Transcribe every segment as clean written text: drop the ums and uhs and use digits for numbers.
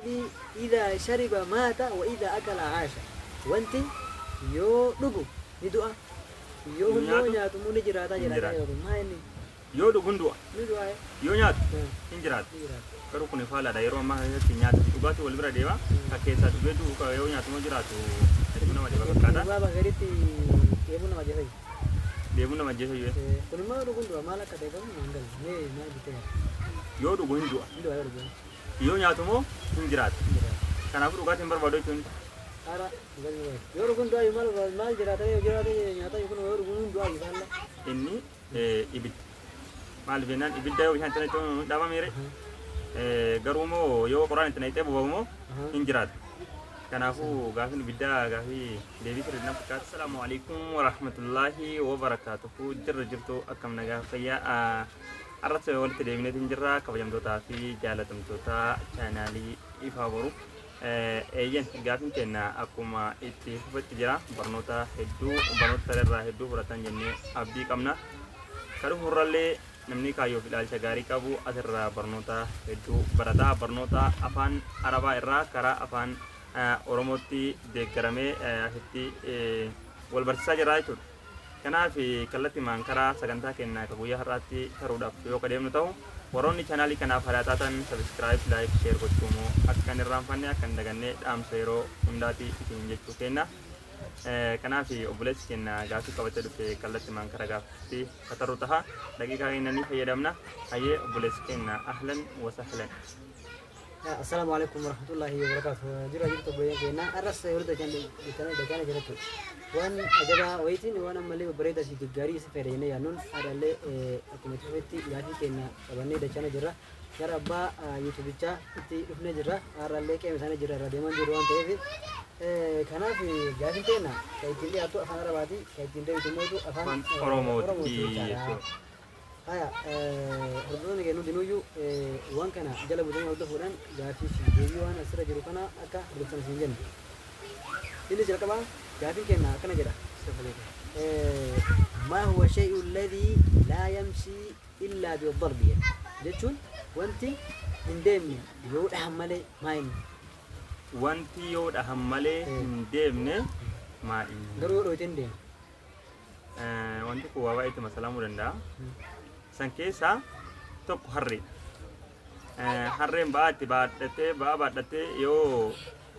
Idhaa shariba maata wa idhaa akala aasha. Wanti yoo dhugu ni du'a. Yoo Yoo immoo nyaatu nyaatu immoo ni jiraata hin jedha. jiraata. Maa inni Yoo dhugu hin du'a. ni du'a. Yoo nyaatu Hmm. hin jiraata. Ni jiraata. Garuu kun faalaadha. Yeroo ammaa keessatti nyaata fi dhugaatii wal bira deema. Ka keessaa dhugee du'u ka yoo nyaatu immoo jiraatu hedduu nama dhiba fakkaata. Dhugaa bakka gaditti dheebuu nama ajjeesa. Deemuun nama ajjeesa yoo Kun immoo dhuguun du'a maal akka ta'e qabu naan galu. Mee maal jettee yaadda? Yoo dhugu hin du'a. Ni du'a yoo dhugu. Yoo nyaatu immoo hin jiraata. Hin jiraata. Kanaafuu dhugaatii hin barbaadu jechuun Haara dhugaatii barbaadu. Yoo dhuguun du'a maal maal jiraata yoo jiraate nyaata kun yoo dhuguun du'a faalla. Inni ibidda. Maaliif jennaan ibidda yoo bishaan itti naqxu hin dhabameere. Garuu immoo yoo qoraan itti naqxee bobamu immoo hin jiraatu. Kanaafuu gaafiin ibiddaa gaafii deebii sirrii na fakkaata. Assalaamu alaikum warahmatullaahi wabarakaatuhu. Jirra jirtu akkam nagaa fayyaa. Arratti walitti deebineetiin jirra kabajamtootaa fi jaalatamtoota chaanaalii Ifaa Boru. Eeyyen gaafiin keenya akkuma itti fufetti jira. Barnoota hedduu barnoota irraa hedduu fudhatan jennee abdii qabna. Ka dhufurrallee namni kaayyoo fi ilaalcha gaarii qabu asirraa barnoota hedduu barata. Barnoota afaan Arabaa irraa karaa afaan Oromootti deeggaramee asitti wal barsiisaa jira jechuudha. Kanaaf kallattimaan karaa sagantaa keenya ka guyyaa har'aatti taruudhaaf yoo ka deemnu ta'u warroonni chaanaalii kanaaf haaraa taatan subscribe, like, share gochuu immoo akka hin irraanfanne akka hin daganne dhaamsa yeroo hundaati isin jechuu kenna. Kanaaf obboleessi keenya gaafii qabatee dhufe kallattimaan karaa gaaffiitti katarru taha. Daqiiqaa keenya ni fayyadamna. Hayyee obboleessi keenya ahlan wa sahlan. Assalaamu alaikum warahmatullahi wabarakatuh. Jira jirtu obboleeyyan keenya. Arras walitti dachana dachana jira jechuudha. Waan ajabaa wayitiin waan ammallee babbareedaa fi gaggaarii isin fayyada jennee yaadnuun haadhallee akkuma itti fufetti gaafii keenya qabannee dachana jirra. Gara abbaa yuutuubichaa itti dhufnee jirra. Har'allee qe'ee isaanii jirra irra deemaa jiru waan ta'eef. Kanaaf gaafiin keenya kan ittiin dhiyaattu afaan Arabaati. Kan ittiin deebitu immoo afaan Oromooti jechaadha. jechuudha. Haya, hordoftoonni keenya hundinuyyuu waan kana jala butanii hordofuudhaan gaaffii fi deebii waan asirra jiru kana akka hordoftan isin jenna. Inni jalqabaa gaafiin keenya akkana jedha. ما هو الشيء الذي لا يمشي إلا بالضرب jedha. Jechuun wanti hin deemne yoo dhahan malee maa inni? Wanti yoo dhahan malee hin deemne maa inni? Garuu yoo dhooyte hin deema. Wanti kun waa baay'eetti masalamuu danda'a. San keessaa tokko harreedha. Harreen ba'aa itti baadhattee ba'aa baadhattee yoo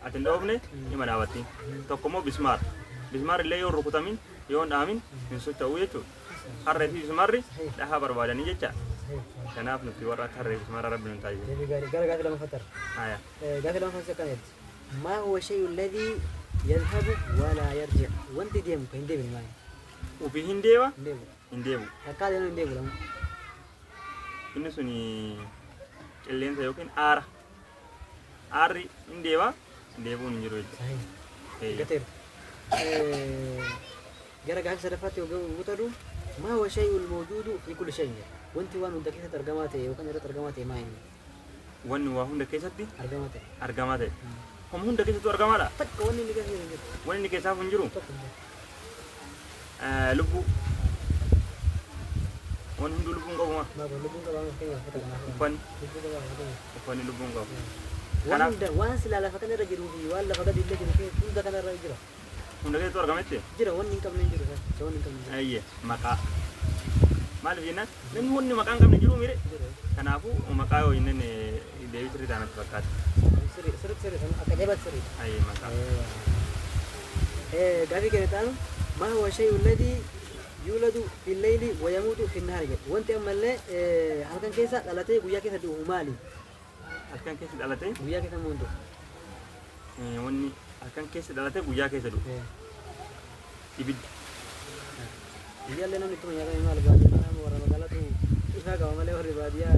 ati hin dhoofne ima dhaabatti. Tokko immoo bismaar. Bismaar illee yoo hin rukutamin yoo hin dhaamin hin socho'u jechuudha. Harree fi bismaarri dhahaa barbaadanii jecha. Kanaaf nuti warra akka harree fi bismaara rabbi nu taasise. Deebii gaarii gara gaafii lammaffaa Haya. Gaafii lammaffaa akkana jetti. ما هو الشيء الذي يذهب ولا يرجع. Wanti deemu kan hin deebine maali? Ofii hin deema Hin deebi'u. hin deebi'u. Takkaa deemu hin deebi'u lama. Inni suni qilleensa yookiin aara. Aarri hin deema deebi'uun hin jiru jechuudha. Sahih. Gateertu. Gara gaafii sadaffaatti yoo gutadu ما هو الشيء الموجود في كل شيء jedha. Wanti waan hunda keessatti argamaa ta'e yookaan irratti argamaa ta'e maa inni? Wanni waa hunda keessatti Argamaa ta'e. argamaa ta'e. Homa hunda keessattuu argamaadha. Takka wanni inni keessa jiru hin jiru. Wanni inni keessaaf hin jiru Tokko hin jiru. Lubbuu. Wanni hunduu lubbuu hin qabu maa? Maa kun lubbuun qabaa fakkeenyaaf uffata kanaaf. Uffanni Lubbuu qabaa fakkeenyaaf. uffanni lubbuu hin qabu. Waan Kanaaf hunda waan silaa lafa kana irra jiruu fi waan lafa gadi illee jiru keessa hunda kana irra jira. Hunda keessattuu argametti Jira wanni hin qabne hin jiru. Isa wanni hin qabne hin jiru. Ayyee maqaa. Maaliif jennaan namni wanni maqaa hin qabne jiru mire. Jira. Kanaafuu maqaa yoo jenneen deebii sirrii taanatti fakkaata. Sirrii sirriitti sirrii akka ajaa'ibaatti sirrii. Ayyee maqaa. Gaafii keenya ta'anu ما هو الشيء الذي يولد في الليل ويموت في النهار jedha. Wanti ammallee halkan keessa dhalatee guyyaa keessa du'u maali? Halkan keessa dhalatee Guyyaa keessa immoo hin du'u. Wanni halkan keessa dhalatee guyyaa keessa du'u. Ibidda. Guyyaallee namni ittuma nyaatame maal baadiyyaa nama warra magaalaatu ifaa qaba malee warri baadiyyaa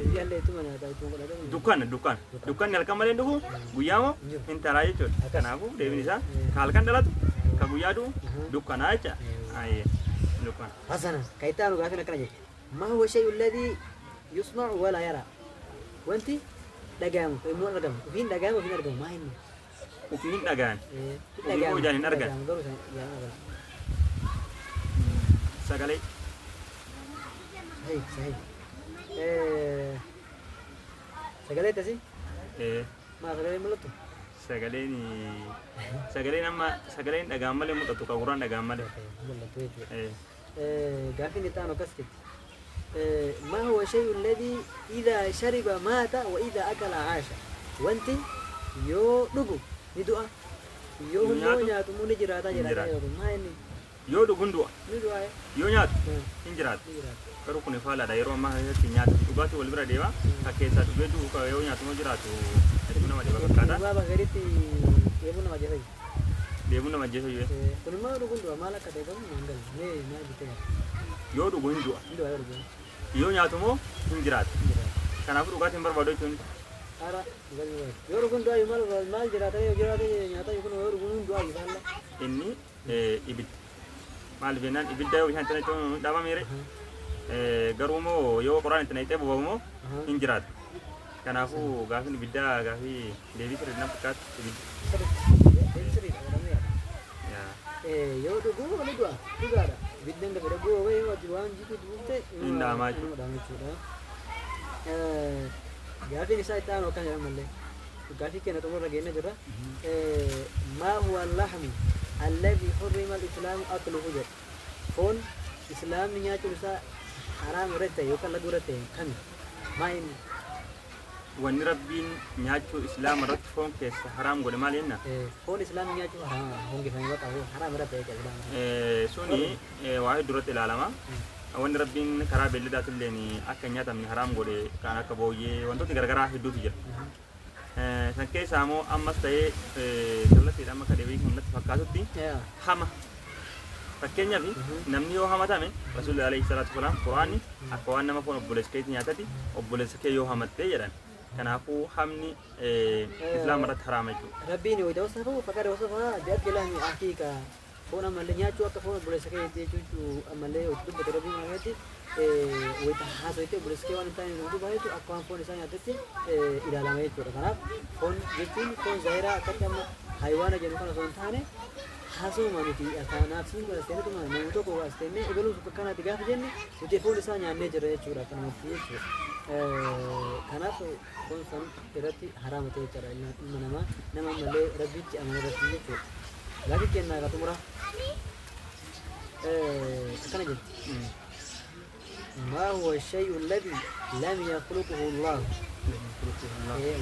guyyaallee ittuma nyaata ittuma godhata. Dukkana dukkana. Dukkanni halkan malee hin dhufu guyyaa moo Hin jiru. hin taraa jechuudha. Akkas. Kanaafuu deebiin isaa ka halkan dhalatu ka guyyaa du'u dukkanaa jecha. Ayyee dukkana. حسنا كيتانو غافين akkana jedhe. ما هو الشيء الذي يسمع ولا يرى. Wanti dhagahamu immoo hin argamu. Ofiin dhagahamu ofiin argamu maa inni? Ofii hin dhagahan. Ofii immoo ijaan hin argan. Dhagahamu garuu ijaan hin argamu. Sagalee. صحيح صحيح. Sagalee akkasii. Maa sagaleen mul'attu? Sagaleen sagaleen amma sagaleen dhagaan malee mul'atu ka gurraan dhagaan malee. Mul'atu jechuudha. Gaaffiin itti aanu akkas jetti. ما هو الشيء الذي إذا شرب مات وإذا أكل عاش؟ Wanti yoo dhugu ni du'a, yoo Yoo immoo nyaatu nyaatu immoo ni jiraata hin jedha. jiraata. Maa inni Yoo dhugun du'a, ni du'a yoo nyaatu ni hin jiraatu. jiraata. Garuu kun faalaadha, yeroo ammaa keessatti nyaata fi dhugaatii wal bira deema. Ka keessaa dhugee du'u, ka yoo nyaatu immoo jiraatu hedduu nama dhiba fakkaata. Dhugaa bakka gaditti dheebuu nama ajjeesa. Deemuun nama ajjeesa yoo Kun immoo dhuguun du'a maal akka ta'e garuu naan galu. Mee maal jettee yaadda? Yoo dhugu hin du'a. Hin du'a yoo dhugu Yoo nyaatu immoo hin jiraatu. hin jiraata. Kanaafuu dhugaatii hin barbaadu jechuun Haara dhugaatii hin barbaadu. Yoo dhuguun du'a maal maal jiraata yoo jiraate nyaata yookiin yoo dhuguun hin du'a faalla. Inni ibidda. Maaliif jennaan ibidda yoo bishaan itti naqxee dhaabamee, garuu immoo yoo qoraan itti naqxee boba'u immoo hin jiraatu. Kanaafuu gaafiin ibiddaa gaafii deebii sirrii na fakkaatu ibidda. Sirriitti sirriidha godhamee yaada. Yaa. Yoo dhuguu ni du'a dhugaadha. Ibiddaan gadi dhuguu yoo wajji waan jitu duute Hin dhaamaa jechuudha. Hin dhaamaa jechuudha. Gaafiin isaa itti aanu akkana jedhama mallee. Gaafii keenya xumurra geenne jirra. ما هو اللحم الذي حرم الإسلام أكله jedha. Foon islaamni nyaachuun isaa haraam irratti ta'e yookaan laguu irratti ta'e kami? Maa inni? Wanni Rabbiin nyaachuu islaama irratti foon keessa haraam godhe maal jenna? Foon islaamni nyaachuu haraam hongifame bakka haraam irratti ta'e jechuudha. Suni waa hedduu irratti ilaalama. Wanni Rabbiin karaa beelladaatillee akka hin nyaatamne haraam godhe kan akka booyyee wantoonni garagaraa hedduutu jira. San keessaa immoo ammas ta'ee kallattiidhaan akka deebii kun natti fakkaatutti hama. Fakkeenyaaf namni yoo hamatame, Rasuulli alayhi salaatu wasalaam Quraanni akka waan nama foon obboleessa keetti nyaatati obboleessa kee yoo hamattee jedhan. Kanaafuu hamni islaama irratti haraama jechuudha. Rabbiin yoo wasafahu faqad wasafaha bi'akli lahmi akhiika, foon ammallee nyaachuu akka foon obboleessa kee jechuu ammallee yoo dubbate Rabbiin maal wayita haasoyte obboleessa kee waan hin taane nuuf dubbatu akka waan foon isaa nyaatetti ilaalama jechuudha. Kanaaf foon jechuun foon zaahiraa akkatti amma haywaana jennu kana osoo hin taane haasawuma nuti kanaaf siin as ta'e namni tokko as ta'e ebaluun akkanaatti gaafa jenne nuti foon isaa nyaannee jirra jechuudha akkanumatti jechuudha. Kanaaf foon san irratti haraama ta'e jechuudha ilma namaa nama ammallee Rabbitti amana irratti jechuudha. Gaafii kennaa ka xumura akkana jetti. ما هو الشيء الذي لم يخلقه الله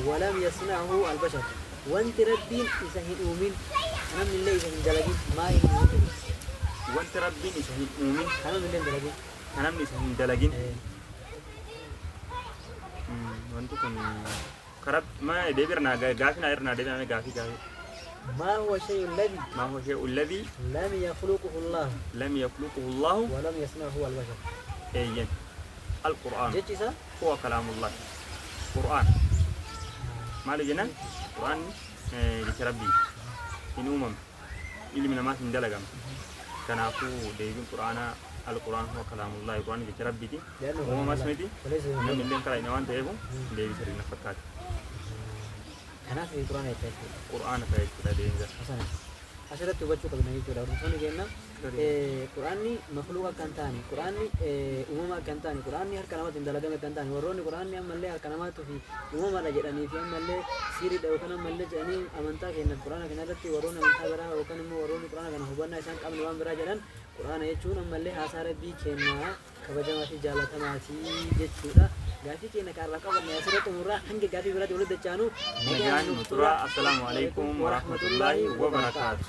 ولم يصنعه البشر؟ Wanti Rabbiin isa hin uumin, namni illee isa hin dalagin maa inni? Wanti Rabbiin isa hin uumin kan namni illee hin dalagin. Kan namni isa hin dalagin. Wanti kun karaa ma deebii irraa gaafii naa irraa deebii gaafii gaafii. ما هو الشيء الذي ما هو الشيء الذي لم يخلقه الله لم يخلقه الله ولم يصنعه البشر؟ أيين القرآن. Jechi isaa هو كلام الله قرآن maali jennaan Qur'aan jecha Rabbii hin uumamne, ilmi namaas hin dalagamne. Kanaafuu deebiin Qur'aanaa القرآن هو كلام الله, Qur'aan jecha Rabbiiti. لأنه uumamas miti وليس namni illee karaa inni waan ta'eef deebii sirrii na fakkaata. Kanaaf Qur'aana jechuudha. Qur'aana ta'e jechuudha deebiin isaa. Hasana. Asirratti hubachuu qabna jechuudha. Hordoftoonni keenya, Qur'aanni makluuqa akka hin taane, Qur'aanni uumama akka hin taane, Qur'aanni harka namaatiin dalagame akka hin taane, warroonni Qur'aanni ammallee harka namaatu fi uumamadha jedhanii fi ammallee siiriidha yookaan ammallee jedhanii amantaa kennan Qur'aana kana irratti warroonni amantaa biraa yookaan immoo warroonni Qur'aana kana hubannaa isaan qabne waan biraa jedhan, Qur'aana jechuun ammallee haasaa Rabbii kennaa kabajamaa fi jaallatamaatii jechuudha. Gaafii keenya kaarraa qabanne asirratti xumurraa, hanga gaafii biraatti walitti dachaanu Nagaan nu tura. Assalaamu alaikum warahmatullaahi wabarakaatu.